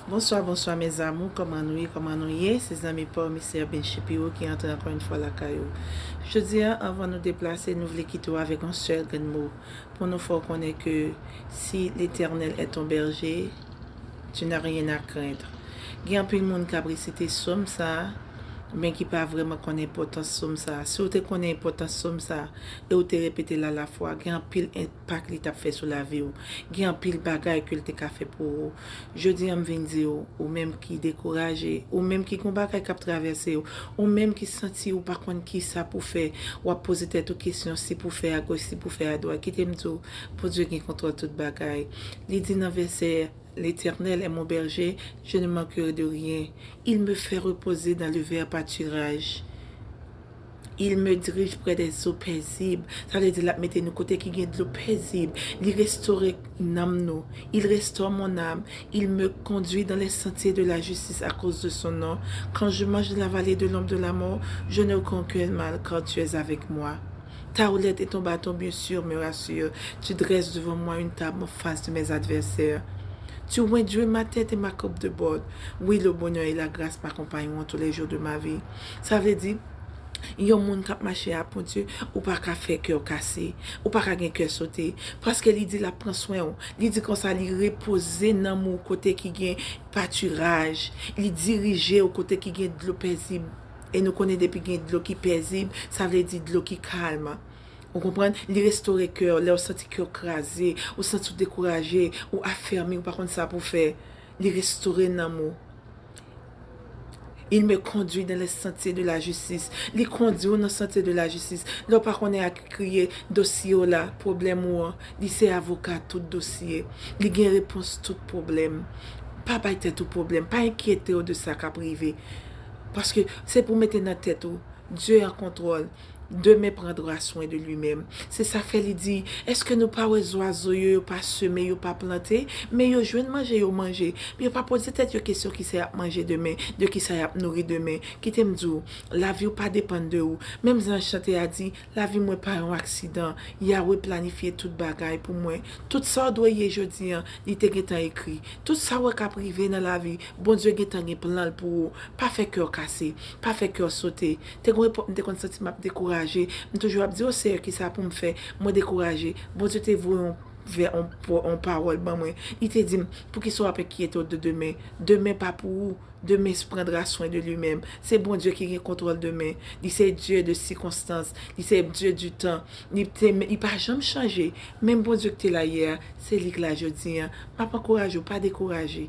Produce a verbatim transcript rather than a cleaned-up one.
Bonswa, bonswa mes amours, kòman nou ye, kòman nou ye? Se zanmi pa w Mister Ben Shapiro ki antre ankò yon fwa lakay ou. Jodi a, anvan nou deplase, nou vle kite w avèk yon sèl grenn mo pou nou fè w konnen ke si Letènèl è ton bèje, tu n'as rien à craindre. Gen anpil moun k ap resite sòm sa a, men ki pa vrèman konn enpòtans sòm sa a. Si w te konnen enpòtans sòm sa a e w te repete l alafwa, gen anpil enpak li t ap fè sou lavi w. Gen anpil bagay ke l te ka fè pou ou. Jodi a, m vin di w, ou menm ki dekouraje, ou menm ki gon bagay k ap travèse w, ou menm ki santi ou pa konn kisa pou fè, w ap poze tèt ou kesyon si pou fè agoch, si pou fè adwat. Kite m di w, Bondye gen kontwòl tout bagay. Li di nan vèsè, L'Éternel est mon berger, je ne manquerai de rien. Il me fait reposer dans le vert pâturage. Il me dirige près des eaux paisibles. Sa vle di l ap mete nou kote ki gen dlo pezib. Li restore nanm nou. Il restaure mon âme. Il me conduit dans les sentiers de la justice à cause de son nom. Quand je marche dans la vallée de l'ombre de la mort, je ne crains aucun mal, car tu es avec moi. Ta houlette et ton bâton, bien sûr, me rassurent. Tu dresses devant moi une table en face de mes adversaires. Tu ointures ma tête et ma coupe déborde. Oui, le bonheur et la grâce m'accompagneront tous les jours de ma vie. Sa vle di, yon moun k ap mache ak Bondye, ou pa ka fè kè w kase, ou pa ka gen kè sote, paske li di l ap pran swen w. Li di konsa, li repoze nanm ou kote ki gen patiraj, li dirije w kote ki gen dlo pezib. E nou konnen depi gen dlo ki pezib, sa vle di dlo ki kalm. Ou konprann? Li restore kè w, lè w santi kè w kraze, ou santi w dekouraje, ou afèmi, ou pa konn sa pou fè. Li restore nanm ou. Il me conduit dans les sentiers de la justice. Li kondi w nan santye de la jistis. Lè w pa konnen a ki kriye dosye w la, pwoblèm ou an, li se avoka tout dosye. Li gen repons tout pwoblèm. Pa bay tèt ou pwoblèm, pa enkyete w de sa k ap rive. Paske se pou mete nan tèt ou, Dieu en contrôle. Demen prendra soin de lui-même. Se sa fè li di, èske nou pa wè zwazo yo, yo pa seme, yo pa plante, men yo jwenn manje, yo manje. Men yo pa poze tèt yo kesyon kisa y ap manje demen, de kisa y ap nouri demen. Kite m di w, lavi w pa depann de ou. Menm jan chante a di, lavi mwen pa yon aksidan. Yahweh planifye tout bagay pou mwen. Tout sa w dwe ye jodi an, li te gentan ekri. Tout sa w wè k ap rive nan lavi, Bondye gentan gen plan l pou ou. Pa fè kè w kase, pa fè kè w sote. Te gon epòk m te konn santi m ap dekouraje. M toujou ap di, o Seyè, kisa pou m fè? Mwen dekouraje. Bondye te voye yon vè, yon, yon pawòl ban mwen. Li te di m, poukisa w ap enkyete w de demen? Demen pa pou ou. Demen prendra soin de lui-même. Se Bondye ki gen kontwòl demen. Li se Dieu de circonstance. Li se Dieu du temps. Li te, li pa janm chanje. Menm Bondye ki te la yè a, se li k la jodi an. M ap ankouraje w, pa dekouraje.